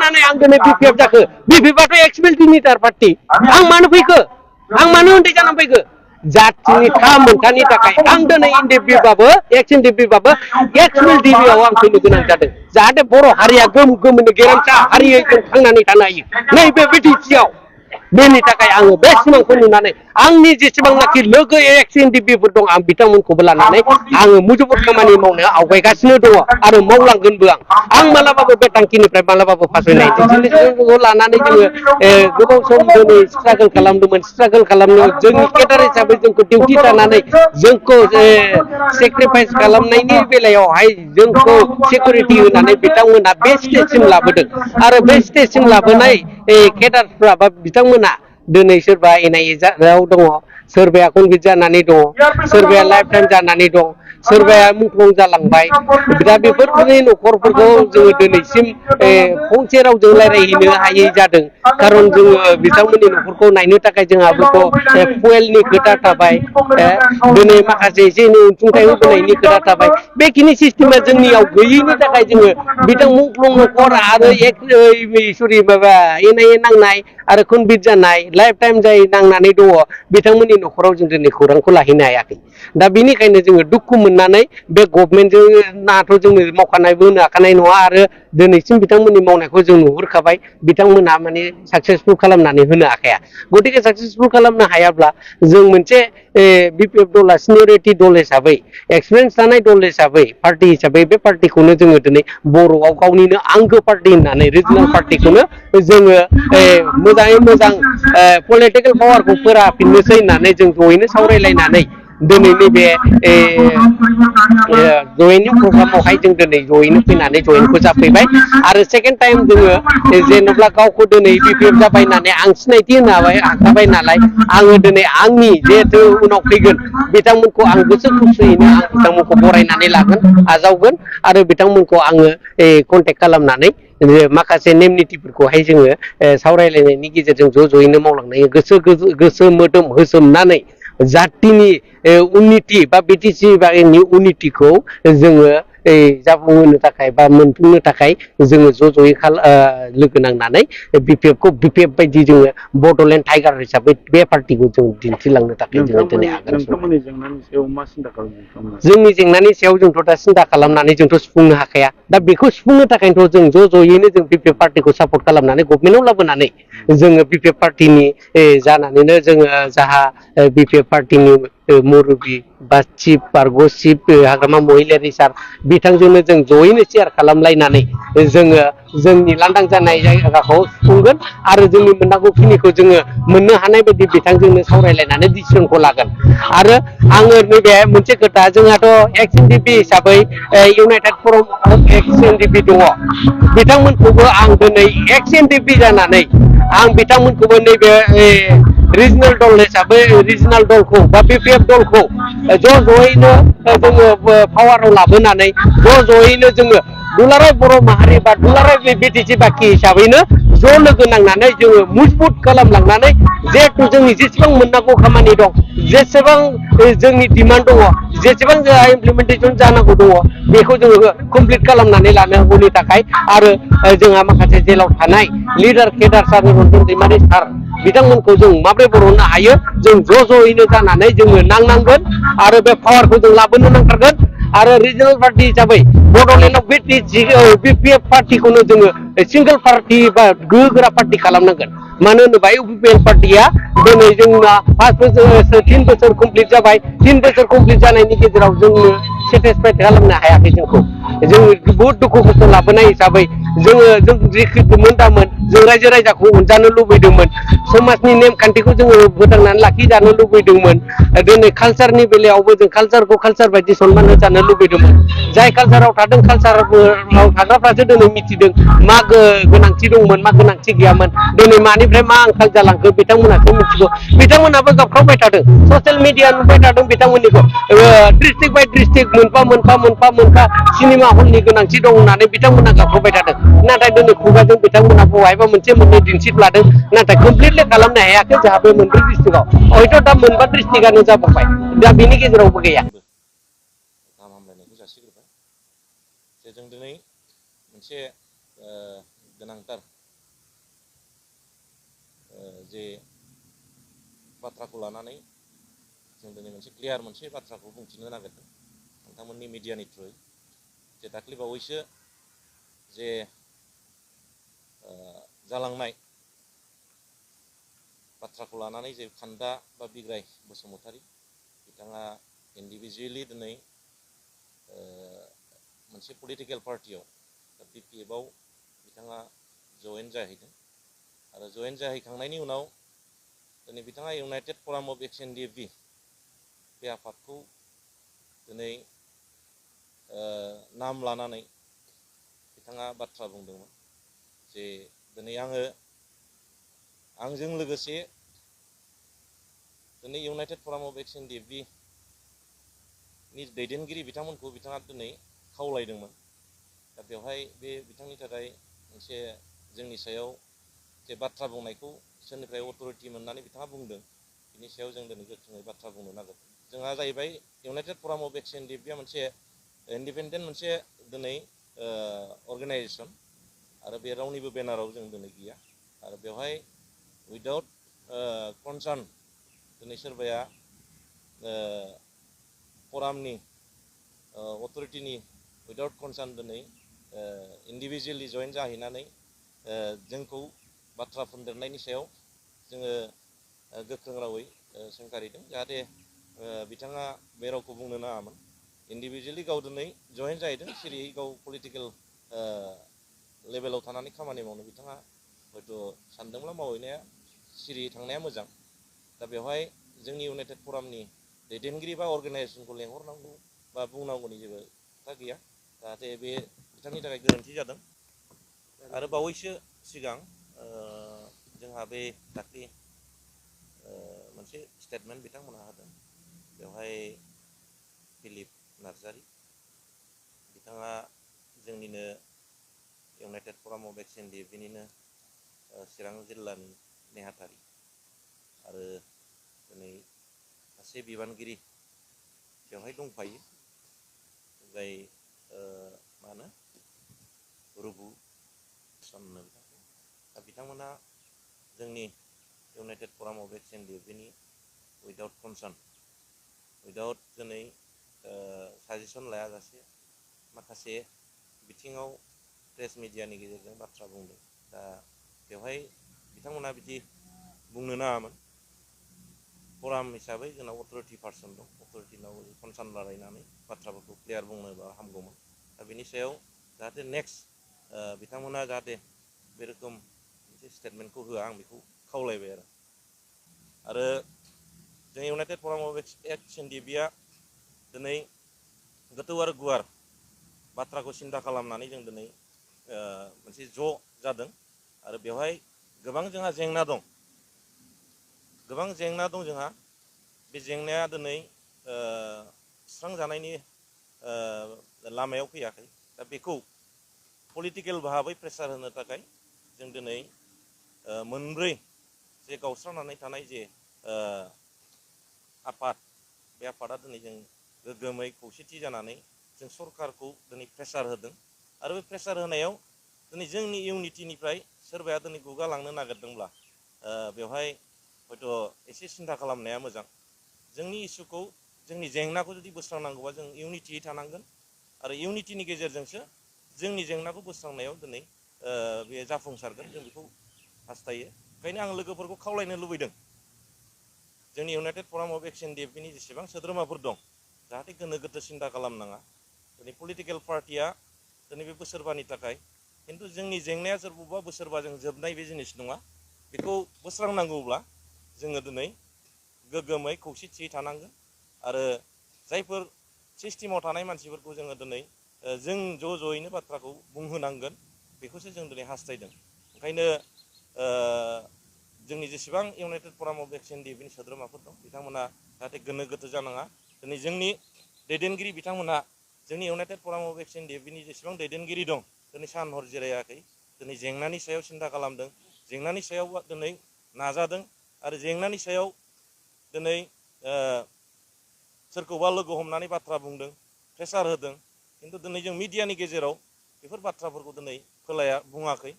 नानै आं दिनै बिपिएफ जाखो बिपिएफआथ' एक्स मिलिटार पार्टी आं मानो फैखो आं मानो उन्दै जानानै फैखो जाथिनि मोनथानि थाखाय आं दिनै एनडिएफबि एक्स एनडिएफबि एक्स मिलिटारिआव आं फैनो गोनां जादों जाहाथे बर' हारिया गोम गोमनो गेरेमसा हारियै जों थांनानै थानो हायो नैबे बिटिसिआव बेनि थाखाय आङो बे सिमांखौ नुनानै आंनि जेसेबांनाखि लोगो एक्स एनडिएफबिफोर दं आं बिथांमोनखौबो लानानै आङो मुजुबुर खामानि मावनो आवगायगासिनो दङ आरो मावलांगोनबो आं मालाबाबो बे थांखिनिफ्राय मालाबाबो फासयनाय दिन्थिखौ लानानै जोङो गोबाव सम दिनै स्ट्रागोल खालामदोंमोन स्ट्रागोल खालामनायाव जोंनि केडार हिसाबै जोंखौ डिउटि थानानै जोंखौ सेक्रिफाइस खालामनायनि बेलायावहाय जोंखौ सिकिउरिटि होनानै बिथांमोना बे स्टेजसिम लाबोदों आरो बे स्टेजसिम लाबोनाय केडारफ्रा बा बिथांमोना दिनै सोरबा एनआइएआव दङ सोरबाया कनभिक्ट जानानै दङ सोरबाया लाइफ टाइम जानानै दं सोरबाया मुंख्लं जालांबाय दा बेफोरनि न'खरफोरखौ जोङो दिनैसिम फंसे रावजों रायज्लायहैनो हायै जादों खारन जोङो बिथांमोननि न'खरखौ नायनो थाखाय जोंहाबोथ' फुवेलनि खोथा थाबाय दिनै माखासे एसे एनै अनसुंथाइ होबोनायनि खोथा थाबाय बेखिनि सिस्टेमा जोंनियाव गैयैनि थाखाय जोङो बिथां मुंख्लं न'खर आरो माबा एनआइए नांनाय आरो कनभिक्ट जानाय लाइफ टाइम जाय नांनानै दङ बिथांमोननि न'खराव जों दिनै खौरांखौ लाहैनो हायाखै दा बिनिखायनो जोङो दुखु मोननानै बे गभर्नमेन्टजों नाथ' जोंनो मावखानायबो होनो हाखानाय नङा आरो दिनैसिम बिथांमोननि मावनायखौ जों नुहुरखाबाय बिथांमोनहा माने साक्सेसफुल खालामनानै होनो हाखाया गतिके साक्सेसफुल खालामनो हायाब्ला जों मोनसे बिपिएफ दला सिनियरिटि दल हिसाबै एक्सपिरियेन्स थानाय दल हिसाबै पार्टि हिसाबै बे पार्टिखौनो जोङो दिनै बर'आव गावनिनो आंगो पार्टि होननानै रिजनेल पार्टिखौनो जोङो मोजाङै मोजां पलिटिकेल पावारखौ फोराफिननोसै होननानै जों जयैनो सावरायलायनानै दिनै नैबे जयेननि प्रग्रामावहाय जों दिनै जयैनो फैनानै जयेनखौ जाफैबाय आरो सेकेन्ड टाइम जोङो जेनेबा गावखौ दिनै बिपिएफ जाबाय होननानै आं सिनायथि होनो हाखाबाय नालाय आङो दिनै आंनि जिहेथु उनाव फैगोन बिथांमोनखौ आं गोसो खुसियैनो आं बिथांमोनखौ बरायनानै लागोन आजावगोन आरो बिथांमोनखौ आङो कन्टेक्ट खालामनानै माखासे नेम निथिफोरखौहाय जोङो सावरायलायनायनि गेजेरजों ज'यैनो मावलांनो गोसो मोदोम होसोमनानै जातिनि उन्नति बा बिटिसि बारिनि उन्नतिखौ जोङो जाफुंहोनो थाखाय बा मोनफुंनो थाखाय जोङो ज'यै लोगो नांनानै बिपिएफखौ बिपिएफ बायदि जोङो बड'लेण्ड टाइगार हिसाबै बे पार्टिखौ जों दिन्थिलांनो थाखाय जोङो दिनै आगान जोंनि जेंनानि सायाव जोंथ' दा सिन्था खालामनानै जोंथ' सुफुंनो हाखाया दा बेखौ सुफुंनो थाखायनोथ' जों ज'यैनो जों बिपिएफ पार्टिखौ सापर्ट खालामनानै गभर्नमेन्टआव लाबोनानै जोङो बिपिएफ पार्टिनि जानानैनो जोङो जाहा बिपिएफ पार्टिनि मुरबि बा चिफ बारग' चिफ हाग्रामा महिलारि सार बिथांजोंनो जों ज'यैनो शेयार खालामलायनानै जोङो जोंनि लांदां जानाय जायगाखौ सुफुंगोन आरो जोंनि मोननांगौखिनिखौ जोङो मोननो हानाय बायदि बिथांजोंनो सावरायलायनानै डिसिसनखौ लागोन आरो आङो नैबे मोनसे खोथा जोंहाथ' एक्स एनडिपि हिसाबै इउनाइटेड फरम अफ एक्स एनडिपि दङ बिथांमोनखौबो आं दिनै एक्स एनडिपि जानानै आं बिथांमोनखौबो नैबे रिजनेल दल हिसाबै रिजनेल दलखौ बा बिपिएफ दलखौ ज'यैनो जोङो पावाराव लाबोनानै ज'यैनो जोङो दुलाराय बर' माहारि बा दुलाराय बिटिसि बाखि हिसाबैनो ज' लोगो नांनानै जोङो मजबुत खालामलांनानै जिहेथु जोंनि जेसेबां मोननांगौ खामानि दं जेसेबां जोंनि डिमान्ड दङ जेसेबां जोंहा इमप्लिमेन्टेसन जानांगौ दङ बेखौ जोङो कमप्लिट खालामनानै लानो हागौनि थाखाय आरो जोंहा माखासे जेलाव थानाय लिडार केडार सार रन्जन दैमारि सार बिथांमोनखौ जों माबोरै बरननो हायो जों ज'यैनो जानानै जोङो नांनांगोन आरो बे पावारखौ जों लाबोनो नांथारगोन आरो रिजनेल पार्टि हिसाबै बड'लेण्डआव बिपिएफ पार्टिखौनो जोङो सिंगल पार्टि बा गोहोगोरा पार्टि खालामनांगोन मानो होनोबा इउपिपिएल पार्टिया दिनै जोंना 5 बोसोर 3 बोसोर कमप्लिट जाबाय 3 बोसोर कमप्लिट जानायनि गेजेराव जोंनो सेटिसफाइड खालामनो हायाखै जोंखौ जों बहुद दुखु खस्थ' लाबोनाय हिसाबै जों जेखिमोन दामोन जों रायजो राजाखौ अनजानो लुबैदोंमोन समाजनि नेमखान्थिखौ जोङो फोथांनानै लाखिजानो लुबैदोंमोन दिनै कालसारनि बेलायावबो जों कालसारखौ कालसार बायदि सनमान होजानो लुबैदोंमोन जाय कालसाराव थादों कालसाराव थाग्राफ्रासो दिनै मिथिदों मा गोनांथि दंमोन मा गोनांथि गैयामोन दिनै मानिफ्राय मा आंखाल जालांखो बिथांमोनासो मिथिगौ बिथांमोनाबो गाबख्रावबाय थादों ससियेल मिडिया नुबाय थादों बिथांमोननिखौ डिस्ट्रिक्ट बाय डिस्ट्रिक्ट मोनफा सिनेमा हलनि गोनांथि दं होननानै बिथांमोना गाबख्रावबाय थादों नाथाय दिनै खुगाजों बिथांमोना बहायबा मोनसे मोननै दिन्थिफ्लादों नाथाय कमप्लिटलि खालामनो हायाखै जोंहा बे मोनब्रै डिस्ट्रिक्टआव हयथ' दा मोनबा डिस्ट्रिक्टआनो जाबावबाय दा बिनि गेजेरावबो गैया गाहाम हामलायनायखौ जासिग्रोबाय जे जों दिनै मोनसे गोनांथार जे बाथ्राखौ लानानै जों दिनै मोनसे क्लियार मोनसे बाथ्राखौ बुंथिनो नागिरदों नोंथांमोननि मिडियानि थ्रुयै जे दाख्लै बावैसो जे जालांनाय बाथ्राखौ लानानै जे खान्दा बा बिग्राय बसुमतारी बिथाङा इन्डिभिजुवेलि दिनै मोनसे पलिटिकेल पार्टियाव BPF-आव बिथाङा जयेन जाहैदों आरो जयेन जाहैखांनायनि उनाव दिनै बिथाङा United forum of X NDFB बे आफादखौ दिनै नाम लानानै बिथाङा बाथ्रा बुंदोंमोन जे दिनै आंजों लोगोसे दिनै United forum of X NDFB नि दैदेनगिरि बिथांमोनखौ बिथाङा दिनै खावलायदोंमोन दा बेवहाय बे बिथांनि थाखाय मोनसे जोंनि सायाव जे बाथ्रा बुंनायखौ सोरनिफ्राय अथरिटि मोननानै बिथाङा बुंदों बिनि सायाव जों दिनै गोख्रोङै बाथ्रा बुंनो नागिरदों जोंहा जाहैबाय इउनाइटेड फराम अफ एक्स एनडिएफबिआ मोनसे इन्डिपेन्डेन्ट मोनसे दिनै अर्गेनाइजेसन आरो बे रावनिबो बेनाराव जों दिनै गैया आरो बेवहाय उइदाउट कनसार्न दिनै सोरबाया फरामनि अथरिटिनि उइदाउट कनसार्न दिनै इन्डिभिजुवेलि जयेन जाहैनानै जोंखौ बाथ्रा बुंदेरनायनि सायाव जोङो गोख्रों रावै सोंखारिदों जाहाथे बिथाङा बे रावखौ बुंनो नाङामोन इन्डिभिजुवेलि गाव दिनै जयेन जाहैदों सिरियै गाव पलिटिकेल लेभेलाव थानानै खामानि मावनो बिथाङा हयथ' सानदोंब्ला मावहैनाया सिरियै थांनाया मोजां दा बेवहाय जोंनि इउनाइटेड फरामनि दैदेनगिरि बा अर्गेनाइजेसनखौ लेंहरनांगौ बा बुंनांगौनि जेबो खोथा गैया जाहाथे बे बिथांनि थाखाय गोरोन्थि जादों आरो बावैसो सिगां जोंहा बे दाख्लै मोनसे स्टेटमेन्ट बिथांमोनहा होदों बेवहाय फिलिप नार्जारी बिथाङा जोंनिनो इउनाइटेड फराम अफ एक्स एनडिएफबिनिनो चिरां जिल्लानि नेहाथारि आरो दिनै सासे बिबानगिरि बेवहाय दंफायो जाय मा होनो रुबु होनो बिथांखौ दा बिथांमोना जोंनि इउनाइटेड फराम अफ एक्स एनडिएफबिनि उइदाउट कनसार्न उइदाउट दिनै साजेसन लायाजासे माखासे बिथिङाव प्रेस मिडियानि गेजेरजों बाथ्रा बुंदों दा बेवहाय बिथांमोना बिदि बुंनो नाङामोन फराम हिसाबै जोंनाव अथरिटि पार्सन दं अथरिटिनाव कनसार्न लालायनानै बाथ्राफोरखौ क्लियार बुंनोबा हामगौमोन दा बेनि सायाव जाहाथे नेक्स्ट बिथांमोना जाहाथे बे रोखोम मोनसे स्टेटमेन्टखौ होआ आं बेखौ खावलायबाय आरो जों इउनाइटेड फराम अफ एक्स एनडिएफबिआ दिनै गोथौ आरो गुवार बाथ्राखौ सिन्था खालामनानै जों दिनै मोनसे ज' जादों आरो बेवहाय गोबां जोंहा जेंना दं जोंहा बे जेंनाया दिनै सुस्रांजानायनि लामायाव फैयाखै दा बेखौ पलिटिकेल भाबै प्रेसार होनो थाखाय जों दिनै मोनब्रै जे गावस्रानानै थानाय जे आफाद बे आफादा दिनै जों गोग्गोमै खौसेथि जानानै जों सरकारखौ दिनै प्रेसार होदों आरो बे प्रेसार होनायाव दिनै जोंनि इउनिटिनिफ्राय सोरबाया दिनै गुगालांनो नागिरदोंब्ला बेवहाय हयथ' एसे सिन्था खालामनाया मोजां जोंनि इसुखौ जोंनि जेंनाखौ जुदि बोस्रांनांगौबा जों इउनिटियै थानांगोन आरो इउनिटिनि गेजेरजोंसो जोंनि जेंनाखौ बोस्रांनायाव दिनै बे जाफुंसारगोन जों बेखौ हास्थायो ओंखायनो आं लोगोफोरखौ खावलायनो लुबैदों जोंनि इउनाइटेड फराम अफ एक्स एनडिएफबिनि जेसेबां सोद्रोमाफोर दं जाहाथे गोनो गोथो सिन्था खालामनाङा दिनै पलिटिकेल पार्टिया दिनै बे बोसोरबानि थाखाय खिन्थु जोंनि जेंनाया सोरबा बोसोरबाजों जोबनाय बे जिनिस नङा बेखौ बोस्रांनांगौब्ला जोङो दिनै गोग्गोमै खौसेथियै थानांगोन आरो जायफोर सिस्टेमाव थानाय मानसिफोरखौ जोङो दिनै जों ज' ज'यैनो बाथ्राखौ बुंहोनांगोन बेखौसो जों दिनै हास्थायदों ओंखायनो जोंनि जेसेबां इउनाइटेड फराम अफ एक्स एनडिएफबिनि सोद्रोमाफोर दं बिथांमोना जाहाथे गोनो गोथो जानाङा दिनै जोंनि दैदेनगिरि बिथांमोनहा जोंनि इउनाइटेड फराम अफ एक्स एनडिएफबिनि जेसेबां दैदेनगिरि दं दिनै सान हर जिरायाखै दिनै जेंनानि सायाव सिन्था खालामदों जेंनानि सायाव दिनै नाजादों आरो जेंनानि सायाव दिनै सोरखौबा लोगो हमनानै बाथ्रा बुंदों प्रेसार होदों खिन्थु दिनै जों मिडियानि गेजेराव बेफोर बाथ्राफोरखौ दिनै बुङाखै